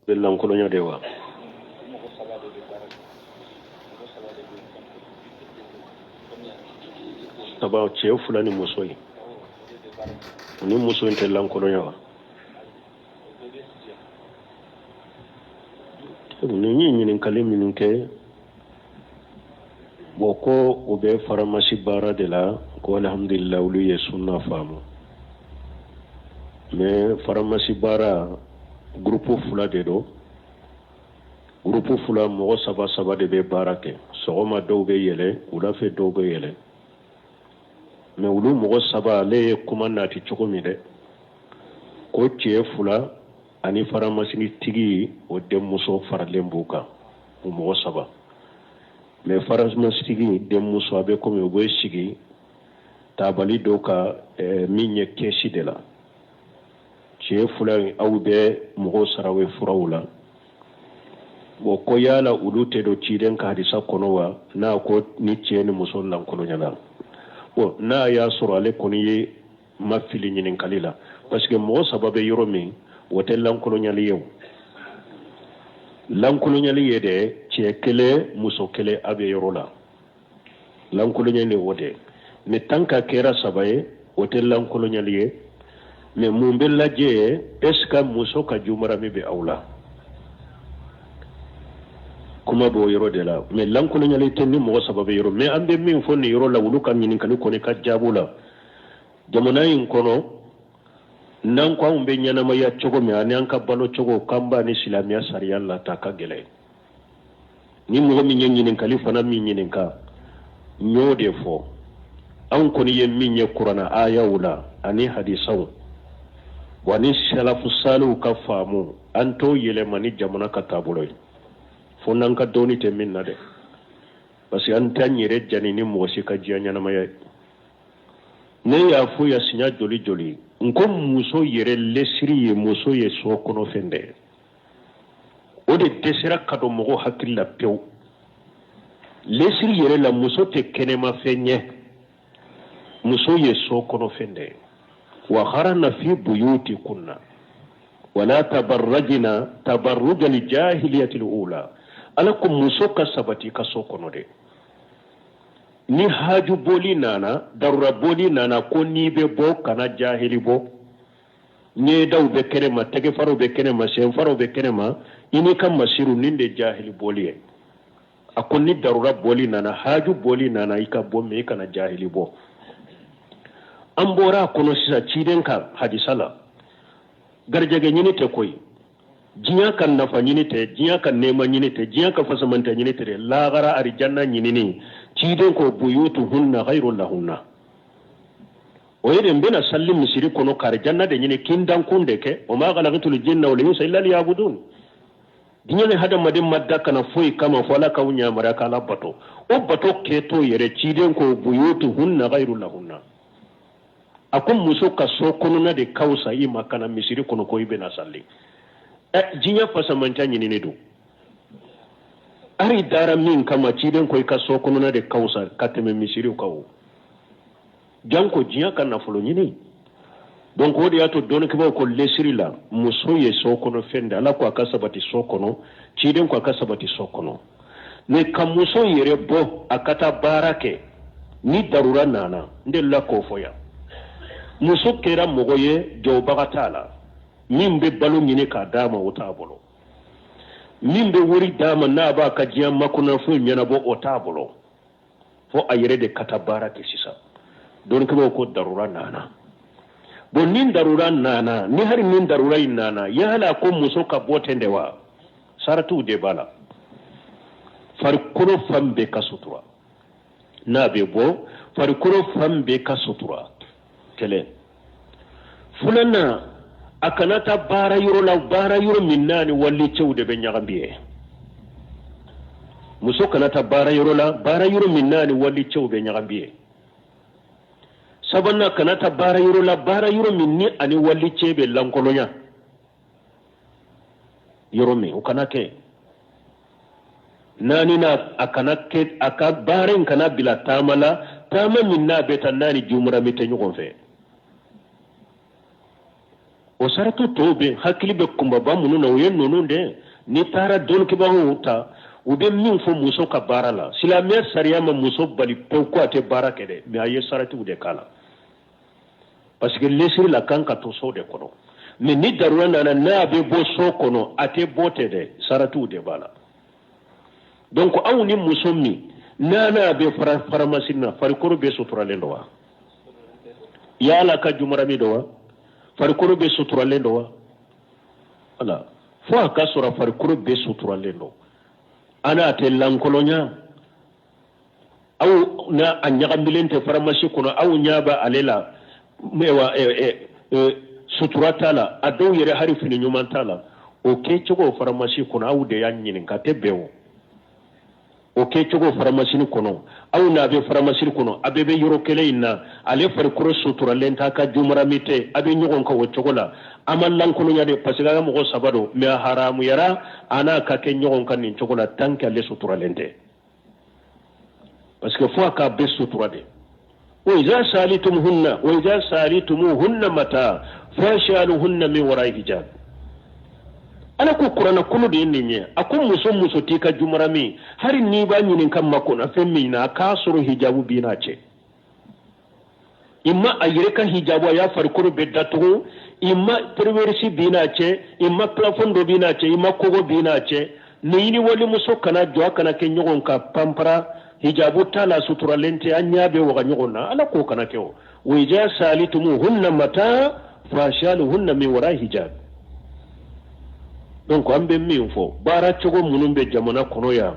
Bɛ lankolonya de wa? Saba, cɛ fila ni muso ye, ni muso in tɛ lankolonya wa? Nin ye ɲininkali minnu kɛ, bon, ko u bɛ faramasi baara de la, ko alhamdulillah, olu ye sunna faamu. Mais faramasi baara, gurupu fila de don. Gurupu fila, mɔgɔ saba saba de bɛ baara kɛ. Sɔgɔma dɔw bɛ yɛlɛ, wula fɛ dɔw bɛ yɛlɛ. Mais olu mɔgɔ saba, ale ye kuma nati cogo min dɛ, ko cɛ fila ani faramasitigi o denmuso faralen b'u kan, o mɔgɔ saba. Mais faramasitigi denmuso, a bɛ komi u bɛ sigi tabali dɔ kan min ye kɛsi de la. Cɛ fila in, aw bɛ mɔgɔw sara u ye furaw la. Bon, ko yala olu tɛ don ciden ka hadisa kɔnɔ wa, n'a ko ni cɛ ni muso lankolonyala? Bon, n'a y'a sɔrɔ ale kɔni ye ma fili ɲininkali la, parce que mɔgɔ saba bɛ yɔrɔ min, o tɛ lankolonyali ye. O lankolonyali ye dɛ, cɛ kelen, muso kelen, a bɛ yɔrɔ la, lankolonyali o de. Mais tant que kɛra saba ye, o tɛ lankolonyali ye. Mais mun bɛ lajɛ? Est ce que muso ka jumarami bɛ aw la? Kuma b'o yɔrɔ de la. Mais lankolonyali tɛ ni mɔgɔ saba bɛ yɔrɔ. Mais an bɛ min fɔ nin yɔrɔ la, olu ka ɲininkali kɔni ka jaabu la, jamana in kɔnɔ, n'an ko anw bɛ ɲɛnamaya cogo min ani an ka balo cogo, k'an b'a ni silamɛya sariya lata, ka gɛlɛn. Ni mɔgɔ min ye ɲininkali fana min ɲininka, n y'o de fɔ. Anw kɔni ye min ye kuranna ayaw la ani hadisaw wa ni salafu saliw ka faamu, an t'o yɛlɛma ni jamana ka taabolo ye, fo n'an ka dɔnni tɛ min na dɛ, parce que an t'an yɛrɛ jani ni mɔgɔ si ka diɲɛ ɲɛnamaya ye. Ne y'a fɔ ya siɲɛ joli joli, n ko muso yɛrɛ lesiri ye, muso ye so kɔnɔ fɛn dɛ. O de dɛsɛra ka don mɔgɔw hakili la pewu. Lesiri yɛrɛ la, muso tɛ kɛnɛmafɛn ye, muso ye so kɔnɔ fɛn de ye. Wa qarna fi buyutikunna wala tabarrajina tabarrujal jahiliyatil ula. Ala ko muso ka sabati ka so kɔnɔ de. Ni haju boli nana, darura boli nana, ko n'i bɛ bɔ, kana jahili bɔ. Ɲɛdaw bɛ kɛnɛma, tɛgɛfaraw bɛ kɛnɛma, senfaraw bɛ kɛnɛma, i n'i ka masiru, nin de jahili bɔli ye. A ko ni darura bɔli nana, haju bɔli nana, i ka bɔ, mais i kana jahili bɔ. An bɔra a kɔnɔ sisan ciden ka hadisa la. Garijɛgɛ ɲini tɛ koyi, diɲɛ ka nafa ɲini tɛ, diɲɛ ka nɛɛma ɲini tɛ, diɲɛ ka fasamantɛ ɲini tɛ dɛ, lagara arijanna ɲinini. Ciden ko buyutuhunna khairu lahunna. O ye de, n bɛna sali misiri kɔnɔ ka arijanna de ɲini, k'i dankun de kɛ. Wa ma khalaqtul jinna wal insa illa liyabudun. Diɲɛ ni hadamaden ma da kana foyi kama fo Ala k'aw yamaruya k'Ala bato. O bato kɛtɔ yɛrɛ, ciden ko buyutuhunna khairu lahunna. A ko muso ka so kɔnɔna de ka fisa i ma ka na misiri kɔnɔ ko i bɛna sali. Ɛ, diɲɛ fasamantɛ ɲinini don, hari dara min kama, ciden ko i ka so kɔnɔna de ka fisa ka tɛmɛ misiriw kan. O janko diɲɛ ka nafolo ɲini. Donc o de y'a to dɔnnikɛbaaw ko lesiri la, muso ye so kɔnɔ fɛn de. Ala ko a ka sabati so kɔnɔ, ciden ko a ka sabati so kɔnɔ. Mais ka muso yɛrɛ bɔ a ka taa baara kɛ ni darura nana, n delila k'o fɔ yan. Muso kɛra mɔgɔ ye, jɔbaga t'a la. Min bɛ balo ɲini k'a d'a ma, o t'a bolo. Min bɛ wari d'a ma n'a b'a ka diɲɛ makonafɛnw ɲɛnabɔ, o t'a bolo, fo a yɛrɛ de ka taa baara kɛ sisan. Dɔnnikɛbaaw ko darura nana. Bon, ni darura nana, ni hari ni darura in nana, yala ko muso ka bɔ ten de wa? Saratiw de b'a la. Farikolo fan bɛɛ ka sutura n'a bɛ bɔ, farikolo fan bɛɛ ka sutura, kelen. Filanan, a kana taa baara yɔrɔ la, baara yɔrɔ min n'a ni walicɛw de bɛ ɲagami ye. Muso kana taa baara yɔrɔ la, baara yɔrɔ min n'a ni walicɛw bɛ ɲagami ye. Sabanan, kana taa baara yɔrɔ la, baara yɔrɔ min ni ani walicɛ bɛ lankolonya yɔrɔ min, o kana kɛ. Naaninan, a kana kɛ, a ka baara in kana bila taama la, taama min n'a bɛ taa n'a ni jumurami tɛ ɲɔgɔn fɛ. O saratu tɔw bɛ hakili bɛ kunbaba minnu na, o ye ninnu de. N'i taara dɔnnikɛbagaw ta, u bɛ min fɔ muso ka baara la, silamɛya sariya ma muso bali pewu ko a tɛ baara kɛ dɛ, mais a ye saratiw de k'a la, parce que lesiri la kan ka to so de kɔnɔ. Mais ni darura nana n'a bɛ bɔ so kɔnɔ, a tɛ bɔ ten dɛ, saratiw de b'a la. Donc aw ni muso min n'a n'a bɛ faramasi na, farikolo bɛɛ suturalen don wa? Yala ka jumarami don wa? Farikolo bɛɛ suturalen don wa? Wala fo a ka sɔrɔ farikolo bɛɛ suturalen don, a n'a tɛ lankolonya, aw n'a a ɲagamilen tɛ faramasi kɔnɔ, aw ɲɛ bɛ ale la, wa sutura t'a la, a dɔw yɛrɛ hali fini ɲuman t'a la. O kɛcogo faramasi kɔnɔ, aw de y'a ɲininka, tɛ bɛn o. O kɛcogo faramasi kɔnɔ, aw n'a bɛ faramasi kɔnɔ, a bɛɛ bɛ yɔrɔ kelen in na, ale farikolo suturalen t'a ka jumarami tɛ, a bɛ ɲɔgɔn kan o cogo la, a ma lankolonya de, parce que a ka mɔgɔ saba don, mais a haramuyara a n'a ka kɛ ɲɔgɔn kan nin cogo la tant que ale suturalen tɛ, parce que fo a k'a bɛɛ sutura de. Wa iza salitumhunna wa iza salitumuhunna mata fasaluhunna min wara'i hijab. Ala ko kuranɛ kolo de ye nin ye. A ko muso muso t'i ka jumarami, hali n'i b'a ɲininka makonnafɛn min na, a k'a sɔrɔ hijabu b'i n'a cɛ. Imma a yɛrɛ ka hijabu, a y'a farikolo bɛɛ datugu, imma perversi b'i n'a cɛ, imma plafond dɔ b'i n'a cɛ, imma kogo b'i n'a cɛ. Ni ni walimuso kana jɔ, a kana kɛ ɲɔgɔn kan panpara, hijabu t'a la, suturalen tɛ, an ɲɛ bɛ waga ɲɔgɔn na. Ala k'o kana kɛ o. Wa iza salitumuhunna mata fasaluhunna min wara hijab. Donc an bɛ min fɔ, baara cogo minnu bɛ jamana kɔnɔ yan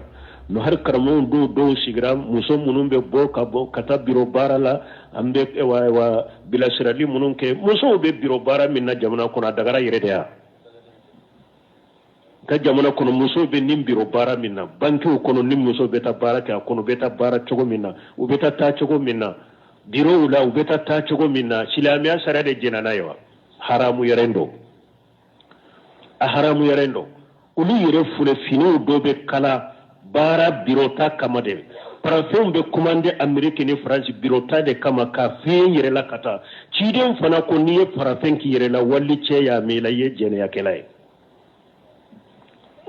no, hali karamɔgɔw dɔw dɔw sigira, muso minnu bɛ bɔ ka bɔ ka taa biro baara la, an bɛ wa bilasirali minnu kɛ, musow bɛ biro baara min na jamana kɔnɔ, a dagara yɛrɛ de yan ka jamana kɔnɔ. Musow bɛ nin biro baara min na bankiw kɔnɔ, ni musow bɛ taa baara kɛ a kɔnɔ, u bɛ taa baara cogo min na, u bɛ taa taa cogo min na birow la, u bɛ taa taa cogo min na, silamɛya sariya de jɛnna n'a ye wa? Haramu yɛrɛ don, a haramu yɛrɛ don. Olu yɛrɛ filɛ, finiw dɔ bɛ kala baara biro ta kama de, parfum bɛ commandé Amérique ni France biro ta de kama ka fiyɛ yɛrɛ la ka taa. Ciden fana ko n'i ye parfum k'i yɛrɛ la, wali cɛ y'a mɛn i la, i ye jɛnɛyakɛla ye.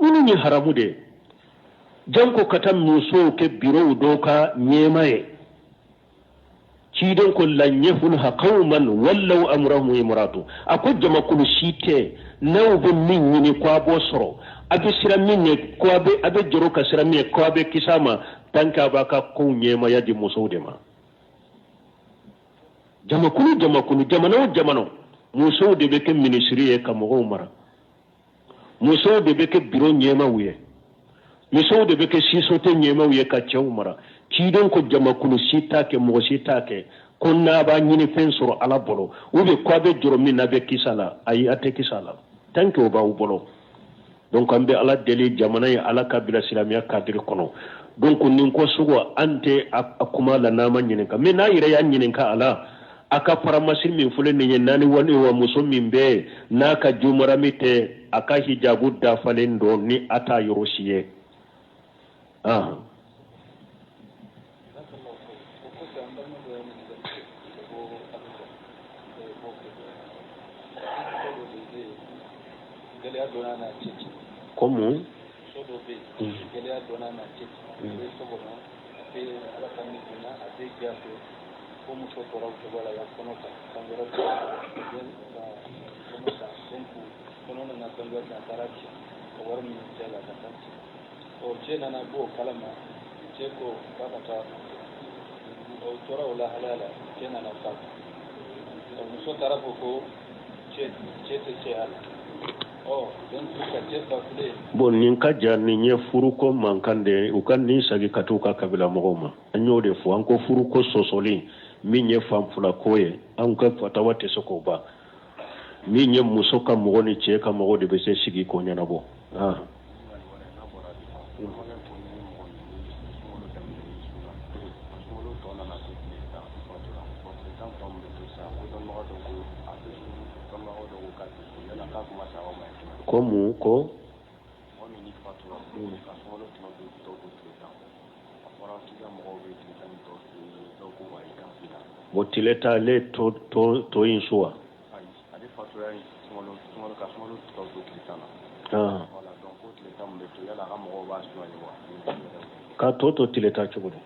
Minnu ye haramu de ye, janko ka taa musow kɛ birow dɔw ka ɲɛma ye. Ciden ko lan yufliha qauman wallaw amrahum imratu. A ko jamakulu si tɛ n'aw bɛ min ɲini ko a b'o sɔrɔ, a bɛ siran min ɲɛ, ko a bɛ jɔrɔ ka siran min ɲɛ, ko a bɛ kisi a ma, tant que a b'a ka kow ɲɛmaya di musow de ma. Jamakulu jamakulu, jamana o jamana, musow de bɛ kɛ minisiri ye ka mɔgɔw mara, musow de bɛ kɛ biro ɲɛmaw ye, musow de bɛ kɛ société ɲɛmaw ye ka cɛw mara. Ciden ko jamakulu si t'a kɛ, mɔgɔ si t'a kɛ, ko n'a b'a ɲini fɛn sɔrɔ Ala bolo, ou bien ko a bɛ jɔrɔ min na, a bɛ kisi a la. Ayi, a tɛ kisi a la tant que o b'aw bolo. Donc an bɛ Ala deli, jamana ye Ala ka bila silamɛya cadre kɔnɔ. Donc nin ko sugu, an tɛ a kuma la n'an ma ɲininka, mais n'a yɛrɛ y'a ɲininka a la, a ka faramasi min filɛ nin ye, naani wali wa muso min bɛ n'a ka jumarami tɛ, a ka hijabu dafalen don, ni a t'a yɔrɔ si ye. Ah. Comme muso dɔ bɛ yen, gɛlɛya donna n'a cɛ cɛ, a bɛ so kɔnɔ, a tɛ Ala ka min bonya, a tɛ diya fɛ, ko muso tora o cogo la ka kɔnɔ ta san wɛrɛ, ka kɔnɔ ta. Donc kɔnɔ nana sangoya, a taara ci ka wari minɛ cɛ la ka taa ci. Ɔ, cɛ nana bɔ o kalama, cɛ ko k'a ka taa. O tora o lahalaya la, cɛ nana fatu. Muso taara fɔ ko cɛ tɛ cɛya la. Ɔ, donc ka cɛ fatulen. Bon, nin ka jan, nin ye furuko mankan de ye. U ka nin sagi ka t'u ka kabila mɔgɔw ma. An y'o de fɔ, an ko furuko sɔsɔli min ye fan fila ko ye, an ka fatawa tɛ se k'o ban. Min ye muso ka mɔgɔ ni cɛ ka mɔgɔ de bɛ se sigi k'o ɲɛnabɔ. Ah. Ko mun ko? Mɔgɔ min ni fatura ka sunkalo tɔ to tile 10, a fɔra k'i ka mɔgɔw bɛ tile 10 ni tɔ dɔw ko ayi k'a b'i la. Bon, tile 10 ale to to to in su wa? Ayi, ale fatura in sunkalo sunkalo ka sunkalo tɔ to tile 10 na. Voilà, donc ko tile 10 min bɛ to, yala a ka mɔgɔw b'a sun a ye wa? Ka tɔ to tile 10 cogo di?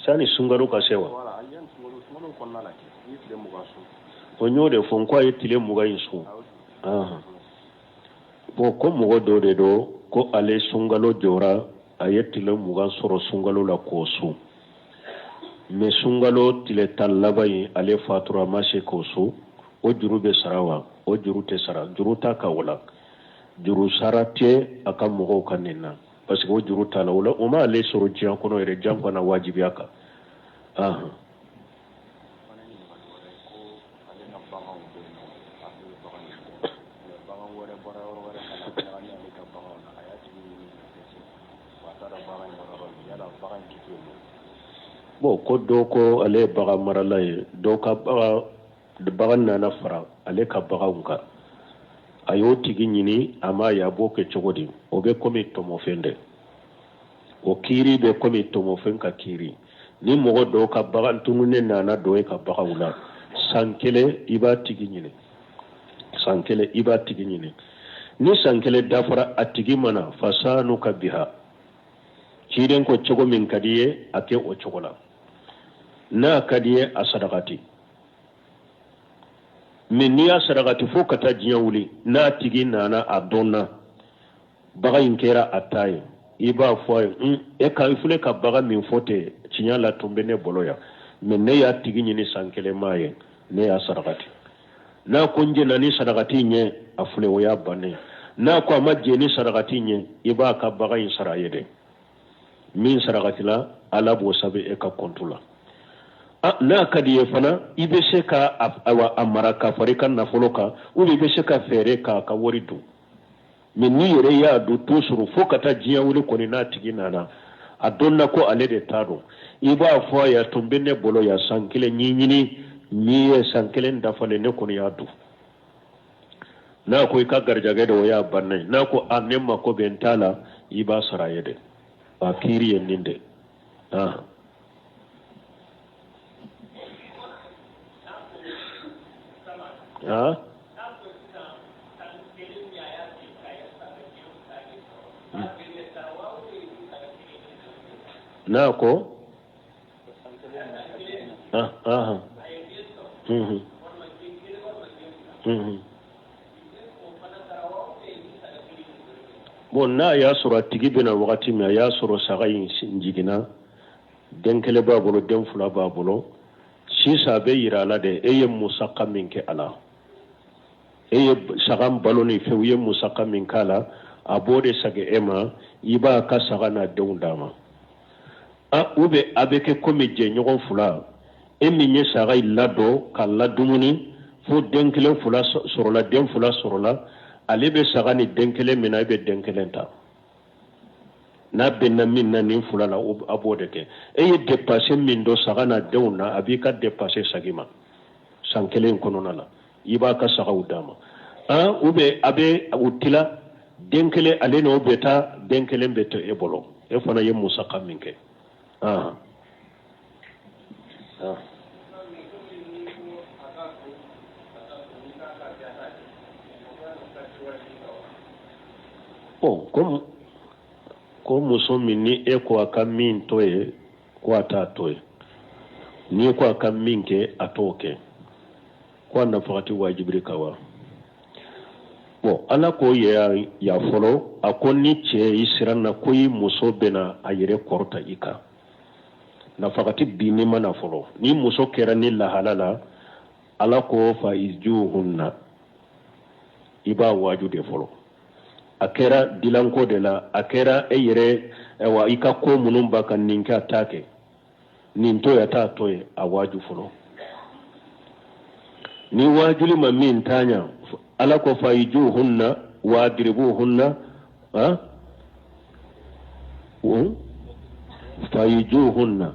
Sani sunkalo ka se wa? Voilà, yanni sunkalo, sunkalo kɔnɔna la kɛ, i ye tile 20 sun. O n y'o de fɔ, n ko a ye tile 20 in sun. Bon, ko mɔgɔ dɔ de don ko ale sunkalo jɔra, a ye tile 20 sɔrɔ sunkalo la k'o sun. Mais sunkalo tile 10 laban in, ale fatura, a ma se k'o sun. O juru bɛ sara wa? O juru tɛ sara, juru t'a kan o la. Juru sara tɛ a ka mɔgɔw kan nin na, parce que o juru t'a la, o la o ma ale sɔrɔ diɲɛ kɔnɔ yɛrɛ, jan kana wajibiya kan. Fana ɲininkali wɛrɛ ye ko ale ka baganw bɛ yen nɔ, a bɛ bagan in bɔ, mais bagan wɛrɛ bɔra yɔrɔ wɛrɛ ka na ɲagami ale ka baganw na, a y'a tigi ɲini ka dɛsɛ, wa a t'a dɔn bagan in bɔra yɔrɔ min, yala bagan in kiti ye mun ye? Bon, ko dɔ ko ale ye bagan marala ye, dɔ ka bagan nana fara ale ka baganw kan, a y'o tigi ɲini, a m'a ye, a b'o kɛ cogo di? O bɛ komi tɔmɔfɛn dɛ, o kiiri bɛ komi tɔmɔfɛn ka kiiri. Ni mɔgɔ dɔw ka bagan tununnen nana don e ka baganw la, san kelen i b'a tigi ɲini, san kelen i b'a tigi ɲini. Ni san kelen dafara a tigi ma na, fasanu ka biha, ciden ko cogo min ka di ye a kɛ o cogo la, n'a ka di ye a sadakati. Mais n'i y'a sarakati fo ka taa diɲɛ wuli, n'a tigi nana a dɔnna bagan in kɛra a ta ye, i b'a fɔ a ye, e ka i filɛ ka bagan min fɔ ten, tiɲɛ la tun bɛ ne bolo yan, mais ne y'a tigi ɲini san kelen m'a ye, ne y'a sarakati. N'a ko n jɛnna ni sarakati in ye, a filɛ o y'a bannen. N'a ko a ma jɛn ni sarakati in ye, i b'a ka bagan in sara a ye dɛ. Min sarakatila, Ala b'o sɛbɛn e ka kɔntu la. N'a ka di ye fana, i bɛ se ka a mara ka fara i ka nafolo kan, ou bien i bɛ se ka fɛɛrɛ k'a ka wari dun. Mais n'i yɛrɛ y'a dun toujours fo ka taa diɲɛ wuli kɔni, n'a tigi nana a dɔnna ko ale de ta don, i b'a fɔ a ye, a tun bɛ ne bolo yan san kelen, n y'i ɲini, n'i ye san kelen dafalen, ne kɔni y'a dun. N'a ko i ka garijɛgɛ de, o y'a bannen ye. N'a ko a ne mako bɛ n ta la, i b'a sara a ye dɛ. A kiiri ye nin de. N'a ko bon, n'a y'a sɔrɔ a tigi bɛna wagati min, a y'a sɔrɔ saga in jiginna, den kelen b'a bolo, den fila b'a bolo, sisan a bɛ yira a la dɛ, e ye musaka min kɛ a la, e ye saga balo ni fɛnw, i ye musaka min k'a la, a b'o de segin e ma, i b'a ka saga n'a denw d'a ma. Ou bien a bɛ kɛ komi jɛɲɔgɔn fila, e min ye saga in ladon k'a ladumuni fo den kelen fila sɔrɔla, den fila sɔrɔla, ale bɛ saga ni den kelen minɛ, e bɛ den kelen ta. N'a bɛnna min na nin fila la, a b'o de kɛ. E ye dépense min don saga n'a denw na, a b'i ka dépense segin ma san kelen kɔnɔna la, i b'a ka sagaw d'a ma. Ou bien a bɛ u tila, den kelen ale n'o bɛ taa, den kelen bɛ to e bolo, e fana ye musaka min kɛ. Bon, comme ko muso min ni e ko a ka min to ye, ko a t'a to ye, n'i ko a ka min kɛ, a t'o kɛ, ko a nafakati wajibiri kan wa? Bon, Ala ko ya fɔlɔ, a ko ni cɛ i siranna ko i muso bɛna a yɛrɛ kɔrɔta i kan, nafakati binni ma na fɔlɔ. Ni muso kɛra ni lahala la, Ala ko fa ijuhunna, i b'a waaju de fɔlɔ. A kɛra dilanko de la, a kɛra e yɛrɛ, ayiwa, i ka ko minnu b'a kan, nin kɛ a t'a kɛ, nin to yen a t'a to yen, a waaju fɔlɔ. Ni waajuli ma min taa ɲa, Ala ko fa ijuhunna wadribuhunna, fa ijuhunna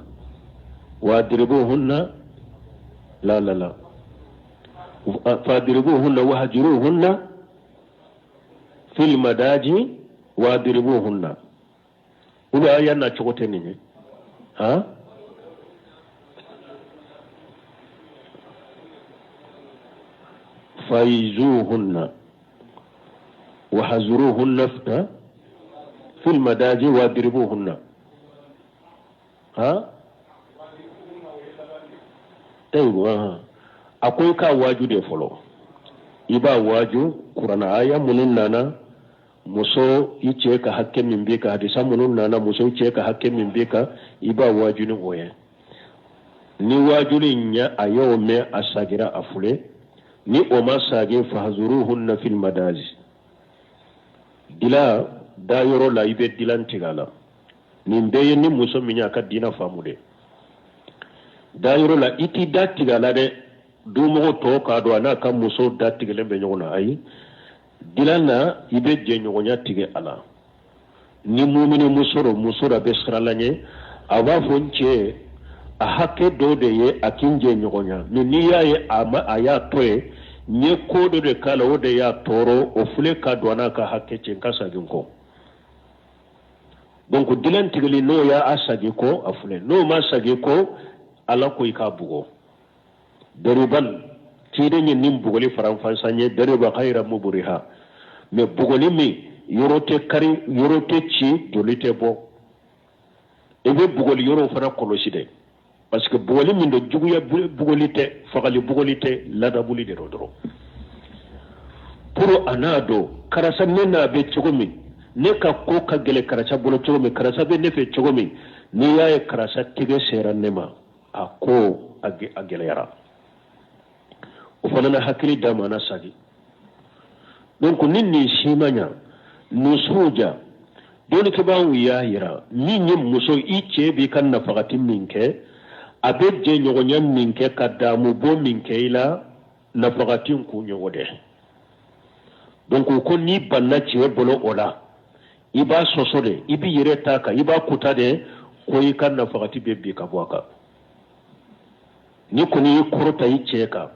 wadribuhunna, la la la, fadribuhunna wahjuruhunna fil madaji wadribuhunna. Olu aya na cogo tɛ nin ye. Faizuhunna Wahjuruhunna fil madaji wadribuhunna. Ha, ayiwa, a ko i k'a waaju de fɔlɔ. I b'a waaju kurana aya minnu nana muso i cɛ ka hakɛ min b'i kan, hadisa minnu nana muso i cɛ ka hakɛ min b'i kan, i b'a waaju ni o ye. Ni waajuli ɲɛ a y'o mɛn, a sagira, a fule. Ni o ma sagi, fahjuruhunna fil madaji, dila da yɔrɔ la, i bɛ dilan tigɛ a la. Nin bɛɛ ye ni muso min y'a ka diina faamu de. Da yɔrɔ la, i t'i da tigɛ a la dɛ, dumɔgɔ tɔw k'a dɔn a n'a ka muso da tigɛlen bɛ ɲɔgɔn na. Ayi, dilan na, i bɛ jɛɲɔgɔnya tigɛ a la. Ni mumini muso don, muso dɔ bɛ siran Ala ɲɛ, a b'a fɔ n cɛ a hakɛ dɔ de ye a k'i jɛɲɔgɔnya, mais n'i y'a ye a ma, a y'a to yen, n ye ko dɔ de k'a la, o de y'a tɔɔrɔ, o file ka don a n'a ka hakɛ cɛ, n ka sagin kɔ. Donc dilan tigɛli, n'o y'a sagi kɔ, a filɛ. N'o ma sagi kɔ, Ala ko i k'a bugɔ. Dariban, ciden ye nin bugɔli faranfasa ye, dariba ghayra mubriha, mais bugɔli min yɔrɔ tɛ kari, yɔrɔ tɛ ci, joli tɛ bɔ. I bɛ bugɔli yɔrɔw fana kɔlɔsi dɛ, parce que bugɔli min don, juguya bugɔli tɛ, fagali bugɔli tɛ, ladabuli de don dɔrɔn, pour a n'a dɔn karisa ne n'a bɛ cogo min, ne ka ko ka gɛlɛn karisa bolo cogo min, karisa bɛ ne fɛ cogo min. N'i y'a ye karisa tɛgɛ sera ne ma, a ko a gɛlɛyara, o fana na hakili d'a ma, na sagi. Donc ni nin si ma ɲa, nusuja dɔnnikɛbaaw y'a yira, min ye muso i cɛ b'i ka nafagati min kɛ, a bɛ jɛɲɔgɔnya min kɛ, ka damu bɔ min kɛ i la, nafagati kun ye o de. Donc ko n'i banna cɛ bolo o la, i b'a sɔsɔ de, i b'i yɛrɛ ta kan, i b'a kuta de, ko i ka nafagati bɛ bin ka bɔ a kan. Ni kɔni y'i kɔrɔta i cɛ kan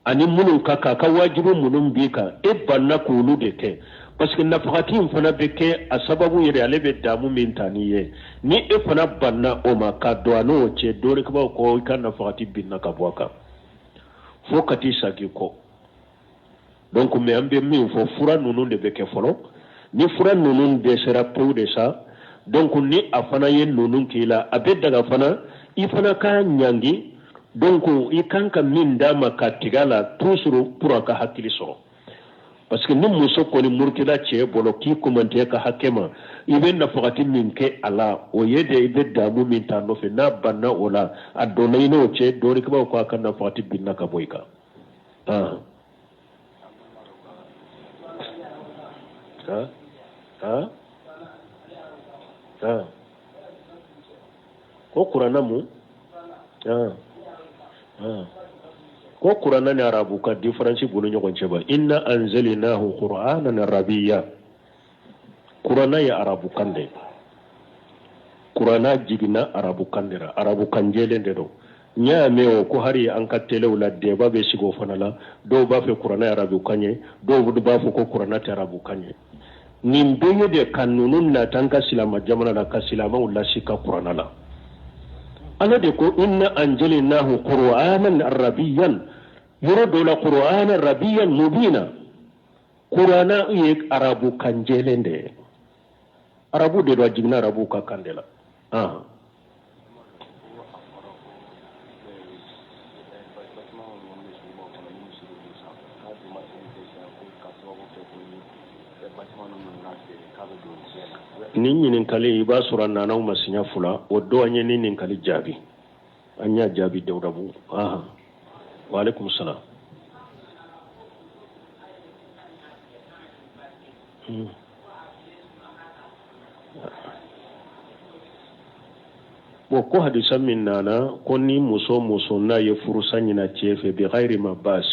ani minnu ka kan, a ka wajibi minnu b'i kan, e banna k'olu de kɛ, parce que nafagati in fana bɛ kɛ a sababu yɛrɛ, ale bɛ damu min ta n'i ye, ni e fana banna o ma ka don a n'o cɛ, dɔnnikɛbaaw ko i ka nafagati binna ka bɔ a kan fo ka t'i sagi kɔ. Donc mais an bɛ min fɔ, fura ninnu de bɛ kɛ fɔlɔ. Ni fura ninnu dɛsɛra pewu de sa, donc ni a fana ye ninnu k'i la, a bɛ daga fana i fana k'a ɲangi. Donc i kan ka min d'a ma ka tigɛ a la toujours pour a ka hakili sɔrɔ, parce que ni muso kɔni murutila cɛ bolo k'i komantɛ ka hakɛ ma, i bɛ nafagati min kɛ a la, o ye de i bɛ damu min ta nɔfɛ, n'a banna o la, a donna i n'o cɛ, dɔnnikɛbaaw ko a ka nafagati binna ka bɔ i kan. Ah ah ah ah, ko kuranna mun? Ah ah, ko kuranna ni arabu ka différence bolo ɲɔgɔn cɛ ba. Inna anzalnahu qur'anan arabiyya, kuranna ye arabu kan de. Kuranna jiginna arabu kan de la, arabu kan jɛlen de don. N y'a mɛn o ko hali an ka telew la, débat bɛ sigi o fana la. Dɔw b'a fɛ kuranna ye arabu kan ye, dɔw b'a fɔ ko kuranna tɛ arabu kan ye. Nin bɛɛ ye de ka ninnu nata an ka silama jamana la, ka silamaw lasi ka kuranna la. Ala de ko inna anzalnahu qur'anan arabiyyan, yɔrɔ dɔ la qur'anan arabiyyan mubina. Kuranna ye arabu kan jɛlen de ye, arabu de don, a jiginna arabu ka kan de la. Ah, nin ɲininkali, i b'a sɔrɔ a nana ma siɲɛ fila o don, an ye nin ɲininkali jaabi, an y'a jaabi Dawudabugu. Ah, wa alaikum salam. Bon, ko hadisa min nana ko ni muso muso n'a ye furusa ɲina cɛ fɛ bi ghairi ma bas,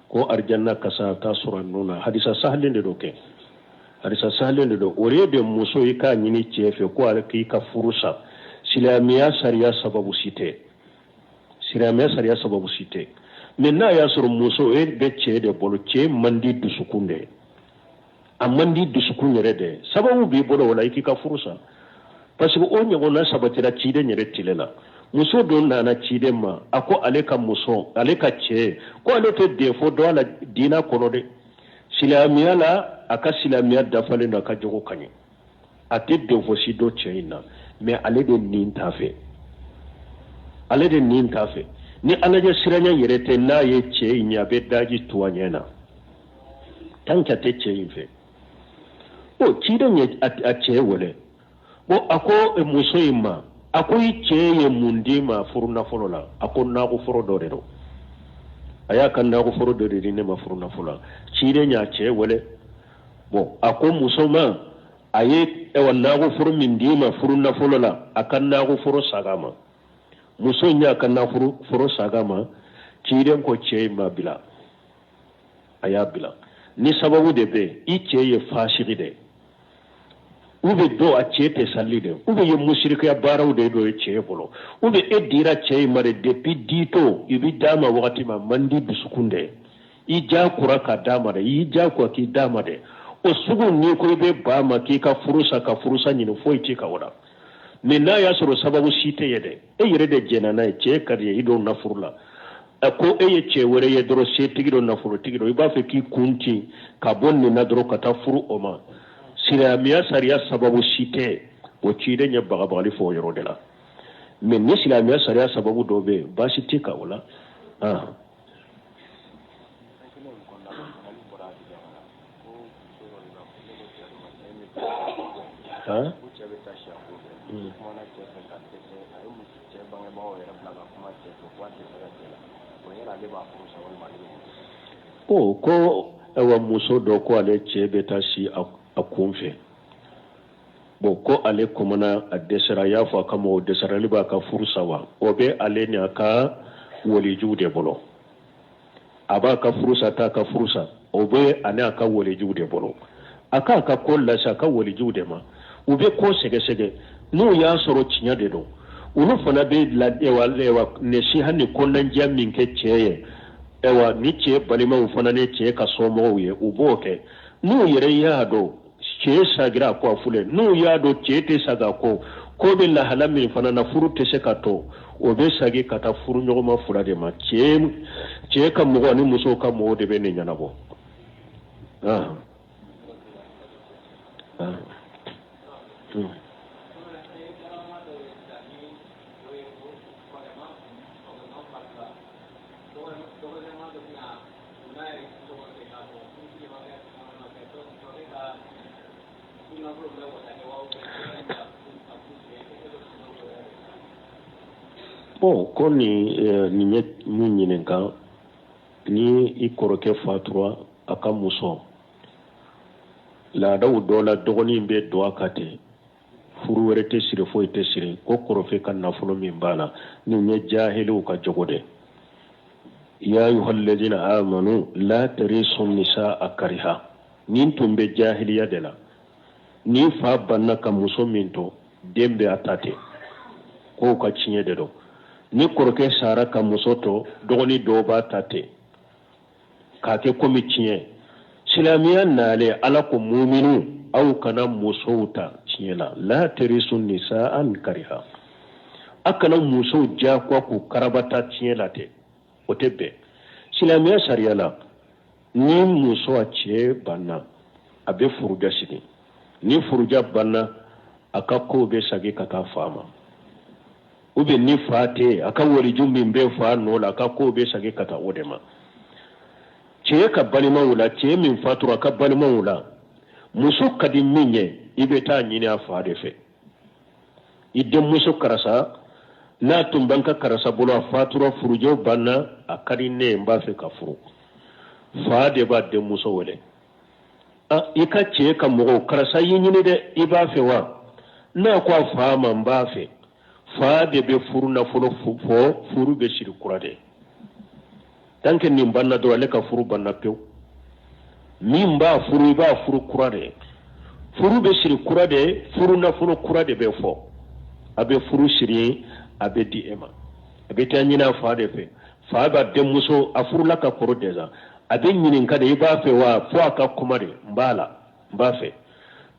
ko arijanna kasa t'a sɔrɔ a nun na, hadisa sahalen de don kɛ, hadisa sahalen de don. O ye de muso i k'a ɲini cɛ fɛ ko ale k'i ka furu sa, silamɛya sariya sababu si tɛ, silamɛya sariya sababu si tɛ. Mais n'a y'a sɔrɔ muso e bɛ cɛ de bolo, cɛ man di dusukun de, a man di dusukun yɛrɛ de, sababu b'i bolo o la i k'i ka furu sa, parce que o ɲɔgɔnna sabatira ciden yɛrɛ tile la. Muso dɔ nana ciden ma, a ko ale ka muso, ale ka cɛ ko ale tɛ défaut dɔn a la diinɛ kɔnɔ dɛ, silamɛya la. a ka silamɛya dafalen don, a ka jogo ka ɲi, a tɛ défaut si dɔn cɛ in na, mais ale de nin t'a fɛ, ale de nin t'a fɛ. Ni ala ɲɛ siranya yɛrɛ tɛ, n'a ye cɛ in ye, a bɛ daji tu a ɲɛ na tant que a tɛ cɛ in fɛ. O ciden ye a cɛ wele. Bon, a ko muso in ma, a ko i cɛ ye mun d'i ma furu nafolo la? A ko nakɔ foro dɔ de don, a y'a ka nakɔ foro dɔ de di ne ma furu nafolo la. Ciden y'a cɛ wele. Bon, a ko muso ma, a ye ɛwa nakɔ foro min d'i ma furu nafolo la, a ka nakɔ foro sag'a ma. Muso in y'a ka nakɔ foro sag'a ma. Ciden ko cɛ in ma bila, a y'a bila ni sababu de bɛ yen. I cɛ ye fasigi de, ou bien dɔ a cɛ tɛ sali de, ou bien ye musirikuya baaraw de dɔ ye cɛ bolo, ou bien e dira cɛ in ma de depuis ditɔ, i bɛ d'a ma wagati ma man di dusukun de, i ja kura ka d'a ma dɛ, i ja kura k'i d'a ma dɛ. O sugu n'i ko i bɛ ba ma k'i ka furu sa, ka furusa ɲini, foyi t'i ka o la. Mais n'a y'a sɔrɔ sababu si tɛ ye dɛ, e yɛrɛ de jɛnna n'a ye, cɛ ka di ye, i don na furu la, a ko e ye cɛ wɛrɛ ye dɔrɔn, setigi dɔ, nafolotigi dɔ, i b'a fɛ k'i kun tin ka bɔ nin na dɔrɔn ka taa furu o ma, silamɛya sariya sababu si tɛ o. Ciden ye bagabagali fɔ o yɔrɔ de la. Mais ni silamɛya sariya sababu dɔ bɛ yen, baasi tɛ ka o la. Ah. Fɛn kelen in kɔnɔna la, ɲininkali bɔra Abidjan ka na ko muso dɔ de b'a fɔ ne ko cɛ dɔ ma, cɛ in bɛ Han? ko cɛ bɛ taa si a ko fɛ, kumana cɛ fɛ ka dɛsɛ, a ye muso cɛ bangebagaw yɛrɛ bila ka kuma cɛ fɛ ko a dɛsɛra cɛ la. O yala ale b'a furu sa walima ale bɛ mun kɛ? Ko ayiwa, muso dɔ ko ale cɛ bɛ taa si a kun fɛ. Bon, ko ale kumana, a dɛsɛra, a y'a fɔ a ka mɔgɔw dɛsɛra, ale b'a ka furu sa wa? O bɛ ale ni a ka walijuw de bolo. A b'a ka furu sa, t'a ka furu sa, o bɛ ani a ka walijuw de bolo. A k'a ka ko lase a ka walijuw de ma, u bɛ ko sɛgɛsɛgɛ. N'u y'a sɔrɔ tiɲɛ de don, olu fana bɛ la ɛwa nasiha ni kɔnɔnajɛ min kɛ cɛ ye, ɛwa ni cɛ balimaw fana ni cɛ ka somɔgɔw ye, u b'o kɛ. N'u yɛrɛ y'a dɔn cɛ sagira a kɔ, a filɛ, n'u y'a dɔn cɛ tɛ saga a kɔ, ko bɛ lahala min fana na, furu tɛ se ka to, o bɛ sagi ka taa furu ɲɔgɔnma fila de ma. Cɛ ka mɔgɔ ani musow ka mɔgɔw de bɛ nin ɲɛnabɔ. Ah. Ah. Bon, ko nin ye mun ɲininka? Ni i kɔrɔkɛ fatura, a ka muso, laadaw dɔ la, dɔgɔnin bɛ don a ka ten, furu wɛrɛ tɛ siri, foyi tɛ siri, ko kɔrɔfɛ ka nafolo min b'a la, nin ye jahiliw ka jogo de. Ya ayuha amanu la tarisu nisaa kariha. Nin tun bɛ jahiliya de la. Ni fa banna ka muso min to, den bɛ a ta ten, k'o ka tiɲɛ de don. Ni kɔrɔkɛ sara ka muso to, dɔgɔnin dɔw b'a ta ten k'a kɛ komi tiɲɛ. Silamɛya nalen, Ala ko muminu, aw kana musow ta tiɲɛ la. La tarisu nisaa kariha, a kana musow diyagoya k'u karabata tiɲɛ la ten, o tɛ bɛn silamɛya sariya la. Ni muso a cɛ banna, a bɛ furuja sigi. Ni furuja banna, a ka kow bɛ sagi ka taa fa ma, ou bien ni fa tɛ, a ka waliju min bɛ fa nɔ la, a ka kow bɛ sagi ka taa o de ma. Cɛ ka balimaw la, cɛ min fatura, a ka balimaw la, muso ka di min ye, i bɛ taa ɲini a fa de fɛ. I denmuso karisa n'a tun b'an ka karisa bolo, a fatura, furujɛw banna, a ka di ne ye, n b'a fɛ ka furu. Fa de b'a denmuso wele: a i ka cɛ ka mɔgɔw, karisa y'i ɲini dɛ, i b'a fɛ wa? N'a ko a fa ma n b'a fɛ, fa de bɛ furu nafolo fɔ, furu bɛ siri kura de. Tant que nin banna dɔrɔn, ale ka furu banna pewu. Min b'a furu, i b'a furu kura de, furu bɛ siri kura de, furu nafolo kura de bɛ fɔ, a bɛ furu siri, a bɛ di e ma. A bɛ taa ɲini a fa de fɛ. Fa b'a denmuso, a furula ka kɔrɔ déjà, a bɛ ɲininka de: i b'a fɛ wa? Fo a ka kuma de: n b'a la, n b'a fɛ.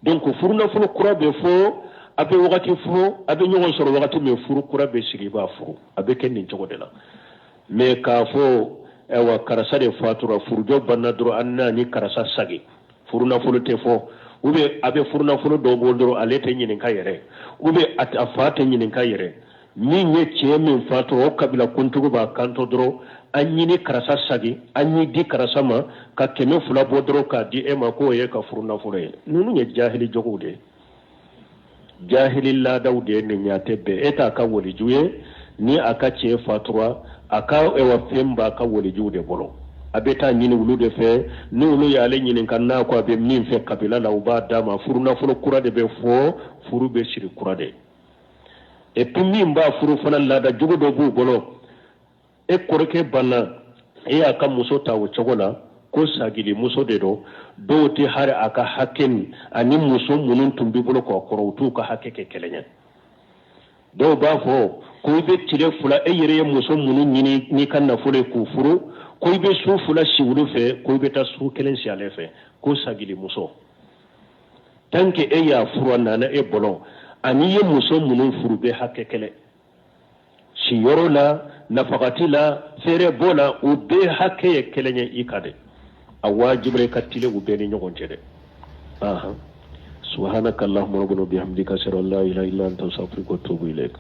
Donc furu nafolo kura bɛ fɔ, a bɛ wagati fɔ, a bɛ ɲɔgɔn sɔrɔ wagati min, furu kura bɛ siri, i b'a furu. A bɛ kɛ nin cogo de la. Mais k'a fɔ ayiwa, karisa de fatura, furujɔ banna dɔrɔn, an n'a ni karisa sagi, Furunafolo tɛ fɔ, ou bien a bɛ furunafolo dɔ bɔ dɔrɔn, ale tɛ ɲininka yɛrɛ, ou bien a fa tɛ ɲininka yɛrɛ. Min ye cɛ min fatura, o kabila kuntigi b'a kanto dɔrɔn: an ɲini karisa sagi, an y'i di karisa ma, ka 200 bɔ dɔrɔn k'a di e ma, k'o ye ka furunafolo ye. Ninnu ye jahili jogow de ye, jahili laadaw de ye nin ye. A tɛ bɛn. E t'a ka waliju ye. Ni a ka cɛ fatura, a ka ewa fɛn b'a ka walijuw de bolo, a bɛ taa ɲini olu de fɛ. Ni olu y'ale ɲininka, n'a ko a bɛ min fɛ kabila la, u b'a d'a ma. Furunafolo kura de bɛ fɔ, furu bɛ siri kura de. Et puis min b'a furu fana, laada jugu dɔ b'u bolo. E kɔrɔkɛ banna, e y'a ka muso ta o cogo la ko sagili muso de don. Dɔw tɛ hari a ka hakɛ ni ani muso minnu tun b'i bolo k'o kɔrɔ, u t'u ka hakɛ kɛ kelen ye. Dɔw b'a fɔ ko i bɛ tile 2, e yɛrɛ ye muso minnu ɲini n'i ka nafolo ye k'u furu, ko i bɛ su 2 si olu fɛ, ko i bɛ taa su kelen si ale fɛ, ko sagili muso. Tant que e y'a furu, a nana e bolo, ani i ye muso minnu furu bɛ hakɛ kelen siyɔrɔ la, nafagati la, fɛɛrɛ bɔ la, u bɛɛ hakɛ ye kelen ye i ka dɛ. A wajibira i ka tilen u bɛɛ ni ɲɔgɔn cɛ dɛ. Ahan, subhanaka allahumma rabbana bihamdika, ashhadu an la ilaha illa anta, astaghfiruka wa atubu ilaik.